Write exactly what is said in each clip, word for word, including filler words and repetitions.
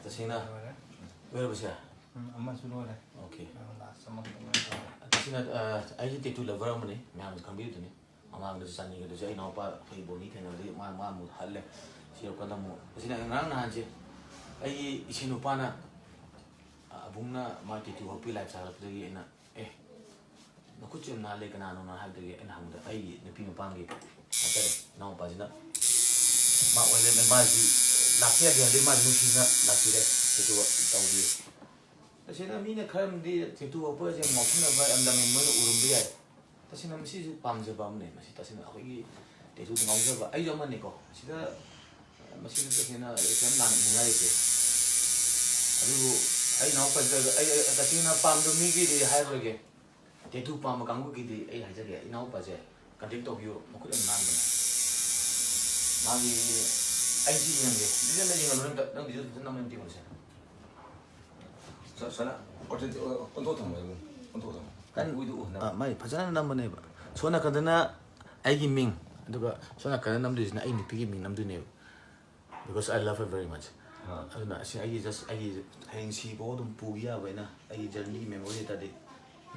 ꯇꯁꯦꯡꯅ ꯂꯣꯏꯔꯦ꯫ ꯂꯣꯏꯔꯕꯁꯦ? ꯎꯝ, ꯑꯃꯁꯨ ꯂꯣꯏꯔꯦ꯫ Okay. ꯂꯥꯁ ꯑꯃꯈꯛꯇ ꯉꯥꯏꯔꯦ꯫ ꯇꯁꯦꯡꯅ ꯑ, ꯑꯩꯒꯤ tattoo lover ꯑꯃꯅꯤ, ꯃꯌꯥꯝꯁꯨ ꯈꯪꯕꯤꯗꯨꯅꯤ꯫ ꯃꯃꯥꯡꯗꯁꯨ ꯆꯥꯟꯗꯤꯒ꯭ꯔꯗꯁꯨ ꯑꯩ ꯏꯅꯥꯎꯄꯥ ꯑꯩꯈꯣꯏ ꯕꯣꯅꯤ ꯊꯦꯡꯅꯕꯗꯒꯤ ꯃꯥ ꯃꯥ ꯑꯃꯨꯛ ꯍꯜꯂꯦ꯫ ꯁꯤ ꯌꯧꯔꯀꯥꯟꯗ ꯑꯃꯨꯛ ꯇꯁꯦꯡꯅ ꯉꯔꯥꯡ ꯅꯍꯥꯟꯁꯦ ꯑꯩꯒꯤ ꯏꯁꯩ ꯅꯨꯄꯥꯅ, ꯑ, ꯑꯕꯨꯡꯅ ꯃꯥ tattoo ꯍꯛꯄꯤ live ꯊꯥꯒꯠꯂꯛꯄꯗꯒꯤ ꯑꯩꯅ, "ꯑꯦ, ꯅꯈꯨꯠꯁꯦ ꯌꯥꯝ ꯅꯥꯜꯂꯦ, ꯀꯅꯥꯅꯣꯅ?" ꯍꯥꯏꯕꯗꯒꯤ ꯑꯩꯅ ꯍꯪꯕꯗ ꯑꯩꯒꯤ ꯅꯨꯄꯤ ꯃꯄꯥꯝꯒꯤ ꯍꯥꯏꯇꯥꯔꯦ, ꯏꯅꯥꯎꯄꯥꯁꯤꯅ ꯃꯥ ꯑꯣꯏꯔꯦ, ꯃꯥꯁꯤ ꯂꯥꯛꯄ ꯌꯥꯗꯦ ꯍꯥꯏꯕꯗꯤ ꯃꯥꯁꯤ ꯅꯨꯡꯁꯤꯅ ꯂꯥꯛꯄꯤꯔꯦ꯫ Tattoo ꯇꯧꯕꯤ꯫ ꯇꯁꯦꯡꯅ ꯃꯤꯅ ꯈꯔ ꯑꯃꯗꯤ tattoo ꯍꯛꯄꯁꯦ ꯉꯥꯎꯁꯤꯟꯅꯕ ꯌꯥꯝ ꯂꯝꯍꯦꯟꯕ ꯑꯣꯏꯅ ꯎꯔꯝꯕ ꯌꯥꯏ꯫ ꯇꯁꯦꯡꯅ ꯃꯁꯤꯁꯨ ꯄꯥꯝꯖꯕ ꯑꯃꯅꯦ꯫ ꯃꯁꯤ ꯇꯁꯦꯡꯅ ꯑꯩꯈꯣꯏꯒꯤ tattooꯗ ꯉꯥꯎꯖꯕ ꯑꯩꯁꯨ ꯑꯃꯅꯤꯀꯣ꯫ ꯁꯤꯗ ꯃꯁꯤꯗ ꯇꯁꯦꯡꯅ ꯀꯩꯝ ꯂꯥꯟꯅꯅꯤꯡꯉꯥꯏ ꯂꯩꯇꯦ꯫ ꯑꯗꯨꯕꯨ ꯑꯩ ꯏꯅꯥꯎꯄꯥꯁꯤꯗ ꯑꯩ, ꯑꯩ ꯇꯁꯦꯡꯅ ꯄꯥꯝꯗꯕ ꯃꯤꯒꯤꯗꯤ ꯍꯥꯏꯔꯔꯣꯏꯒꯦ꯫ Tattoo ꯄꯥꯝꯕ ꯀꯥꯡꯕꯨꯒꯤꯗꯤ ꯑꯩ ꯍꯥꯏꯖꯒꯦ, ꯏꯅꯥꯎꯄꯥꯁꯦ contact ꯇꯧꯕꯤꯌꯨ, ꯃꯈꯨꯠ ꯌꯥꯝ ꯅꯥꯟꯕꯅꯦ꯫ ꯃꯥꯒꯤ ꯑꯩꯁꯤ ꯌꯦꯡꯒꯦ, ꯗꯤꯖꯟꯗ ꯌꯦꯡꯍꯜꯂꯨ ꯅꯪ, ꯅꯪ ꯗꯤꯖꯟ ꯐꯖꯅ ꯅꯝꯃꯦ ꯑꯝꯇ ꯌꯦꯡꯉꯨꯁꯦ꯫ ꯁ- ꯁꯅ ꯑꯣꯟꯊꯣꯛ ꯊꯝꯃꯣ, ꯏꯕꯨꯡ꯫ ꯑꯣꯟꯊꯣꯛ ꯊꯝꯃꯣ꯫ ꯀꯟ- ꯎꯏꯗꯨ ꯎ, ꯅꯪ꯫ ꯑꯥ, ꯃꯥꯏ ꯐꯖꯅ ꯅꯝꯕꯅꯦꯕ꯫ ꯁꯣꯝ ꯅꯥꯀꯟꯗꯅ ꯑꯩꯒꯤ ꯃꯤꯡ, ꯑꯗꯨꯒ ꯁꯣꯝ ꯅꯥꯀꯟꯗ ꯅꯝꯗꯣꯏꯁꯤꯅ ꯑꯩ ꯅꯨꯄꯤꯒꯤ ꯃꯤꯡ ꯅꯝꯗꯣꯏꯅꯦꯕ, because I love her very much꯫ ꯑꯥ꯫ ꯑꯗꯨꯅ ꯑꯁꯤ ꯑꯩꯒꯤ just ꯑꯩꯒꯤ ꯍꯌꯦꯡ ꯁꯤꯐꯥꯎ ꯑꯗꯨꯝ ꯄꯨꯕ ꯌꯥꯕ ꯑꯩꯅ ꯑꯩꯒꯤ journeyꯒꯤ memory ꯍꯥꯏꯇꯥꯔꯗꯤ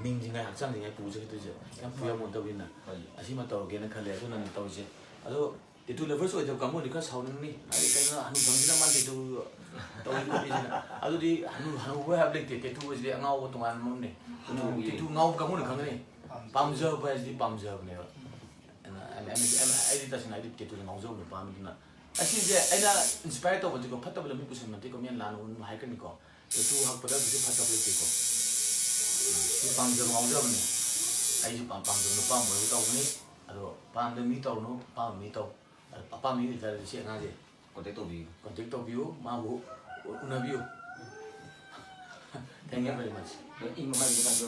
ꯃꯤꯡꯁꯤꯡꯉꯥꯏ ꯍꯛꯆꯥꯡꯁꯤꯡꯉꯥꯏ ꯄꯨꯖꯈꯤꯗꯣꯏꯁꯦ ꯌꯥꯝ ꯄꯨ ꯌꯥꯄꯣꯟꯇꯕꯅꯤꯅ ꯍꯣꯏ꯫ ꯑꯁꯤꯃ ꯇꯧꯔꯒꯦꯅ ꯈꯜꯂꯦ꯫ ꯑꯗꯨꯅ ꯇꯧꯔꯤꯁꯦ꯫ ꯑꯗꯣ tattoo lovers ꯑꯣꯏꯗꯕ ꯀꯥꯡꯕꯨꯗꯤ ꯈꯔ ꯁꯥꯎꯅꯤꯡꯅꯤ꯫ ꯍꯥꯏꯗꯤ ꯀꯩꯅꯣ ꯍꯅꯨꯊꯪꯁꯤꯅ ꯃꯥ tattoo ꯇꯧꯏ ꯈꯣꯠꯂꯤꯁꯤꯅ꯫ ꯑꯗꯨꯗꯤ ꯍꯅꯨ ꯍꯅꯨꯕ ꯍꯥꯏꯕ ꯂꯩꯇꯦ꯫ Tattoo ꯍꯥꯏꯁꯤꯗꯤ ꯑꯉꯥꯎꯕ ꯇꯣꯉꯥꯟꯕ ꯑꯃꯅꯤ꯫ Tattoo, tattoo ꯉꯥꯎꯕ ꯀꯥꯡꯕꯨꯅ ꯈꯪꯒꯅꯤ꯫ ꯄꯥꯝꯖꯕ ꯍꯥꯏꯁꯤꯗꯤ ꯄꯥꯝꯖꯕꯅꯦꯕ꯫ ꯑꯩꯅ, ꯑꯩꯅ, ꯑꯩꯅ, ꯑꯩꯅ, ꯑꯩꯗꯤ ꯇꯁꯦꯡꯅ ꯑꯩꯗꯤ tattooꯗ ꯉꯥꯎꯖꯕ ꯅꯨꯄꯥ ꯑꯃꯗꯨꯅ ꯑꯁꯤꯁꯦ ꯑꯩꯅ inspire ꯇꯧꯕꯗꯤꯀꯣ, ꯐꯠꯇꯕ ꯂꯝꯕꯤ ꯄꯨꯁꯤꯟꯕ ꯅꯠꯇꯦꯀꯣ, ꯃꯤꯅ ꯂꯥꯟꯅ ꯎꯅꯨ ꯍꯥꯏꯔꯛꯀꯅꯤꯀꯣ꯫ Tattoo ꯍꯛꯄꯗ ꯀꯩꯁꯨ ꯐꯠꯇꯕ ꯂꯩꯇꯦꯀꯣ꯫ ꯁꯤ ꯄꯥꯝꯖꯕ ꯉꯥꯎꯖꯕꯅꯦ꯫ ꯑꯩꯁꯨ ꯄꯥꯝ-, ꯄꯥꯝꯖꯕ ꯅꯨꯄꯥ ꯑꯃ ꯑꯣꯏꯕ ꯇꯧꯕꯅꯤ꯫ ꯑꯗꯣ ꯄꯥꯝꯗꯕ ꯃꯤ ꯇꯧꯔꯨꯅꯨ, ꯑꯄꯥꯝꯕ ꯃꯤ ꯇꯧ꯫ ꯑꯗꯣ ꯑꯄꯥꯝꯕ ꯃꯤ ꯑꯣꯏꯇꯥꯔꯗꯤ ꯁꯤ ꯑꯉꯥꯡꯁꯦ Contact ꯇꯧꯕꯤꯌꯨ꯫ Contact ꯇꯧꯕꯤꯌꯨ, ꯃꯥꯕꯨ ꯎ-, ꯎꯅꯕꯤꯌꯨ꯫ Thank you very much꯫ ꯅꯪ ꯏꯪꯕ ꯃꯥꯏ ꯃꯇꯥꯡꯗ